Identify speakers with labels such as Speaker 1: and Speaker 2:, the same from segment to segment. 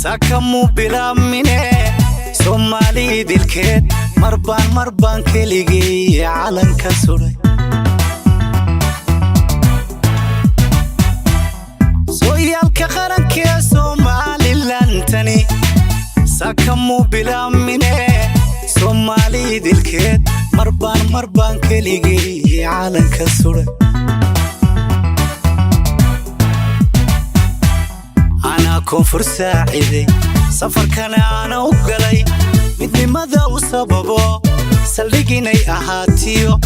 Speaker 1: Sakamuu bilaabmine Soomaalii dilkeed, marbaan marbaan keligii calanka sudhay. Sooyaalka qarankee Somalilandtani sakamuu bilaabmine Soomaalii dilkeed, marbaan marbaan keligii calanka sudhay. Anaa koonfur saaciday, safarkana ana u galay, midnimada u sababo, saldhig inay ahaatiyo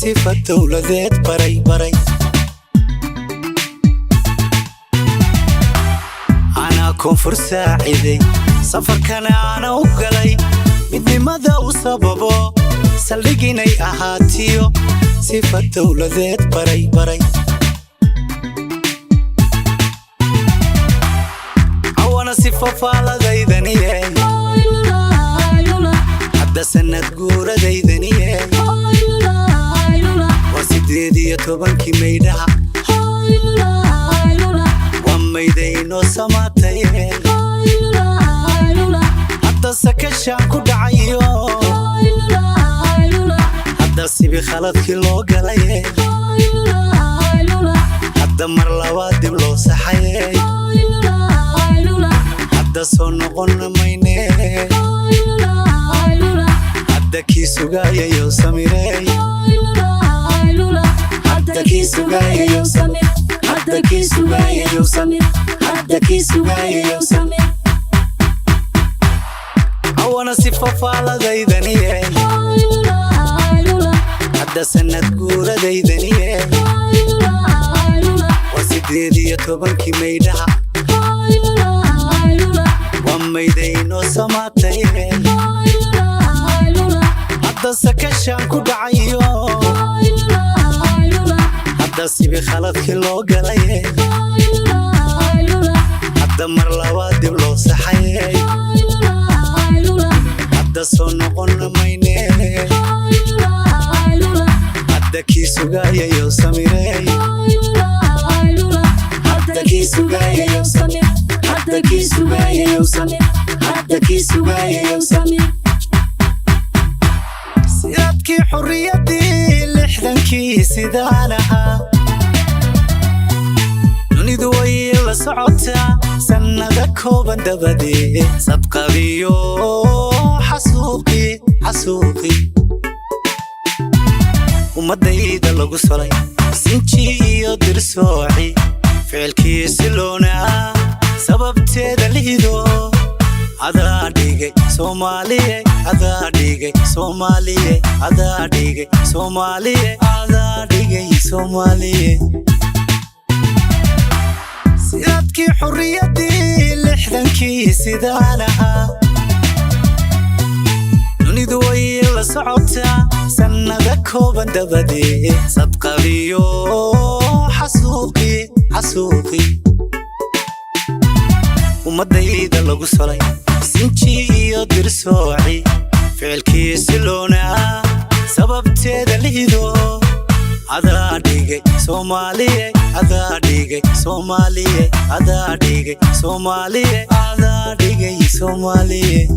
Speaker 1: sifa dowladeed baray baray. Anaa koonfur saaciday, safarkana ana u galay, midnimada u sababo, saldhig inay ahaatiyo sifa dowladeed baray baray. Awana sifafaaladaydaniye, hadda sanad guuradaydaniye, waa 18-kii maydhaha, waa maydaynoo samaataye. Hadda sakashaan ku dhacayo, hadda sibi khaladkii loo galaye, hadda mar labaad dib loo saxaye, hadda soo noqonna mayne, hadda kii sugayayo samirey, hadda kii sugayayo samir, hadda kii sugayayo samir, hadda kii sugayayo samir. Awana sifafaaladaydaniye, hadda sanad guuradaydaniye, waa 18-kii maydhaha, waa maydaynoo samaataye. Hadda sakashaan ku dhacayo, hadda sibi khaladkii loo galaye, hadda mar labaad dib loo saxaye, hadda soo noqonna mayne, hadda kii sugayayo samirey, hadda kii sugayayo samir, hadda kii sugayayo samir, hadda kii sugayayo samir. Sidaadkii xorriyaddii 60-kii sidaan ahaa, dunidu way la socotaa. Sannada kooban dabadeed sadqabiyo xasuuqii xasuuqii ummadayda lagu solay, sinji iyo dirsooci ficilkiisi loonaa sababteeda lihido. Adaa dhigay Soomaaliye, adaa dhigay Soomaaliye, adaa dhigay Soomaaliye, adaa dhigay Soomaaliye. Sidaadkii xorriyaddii 60-kii sidaan ahaa, dunidu way la socotaa. Sannada kooban dabadeed sadqabiyo xasuuqii xasuuqii ummadayda lagu solay, sinji iyo dirsooci ficilkiisi loonaa sababteeda lihido. Adaa dhigay Soomaaliye, adaa dhigay Soomaaliye, adaa dhigay Soomaaliye, adaa dhigay Soomaaliye.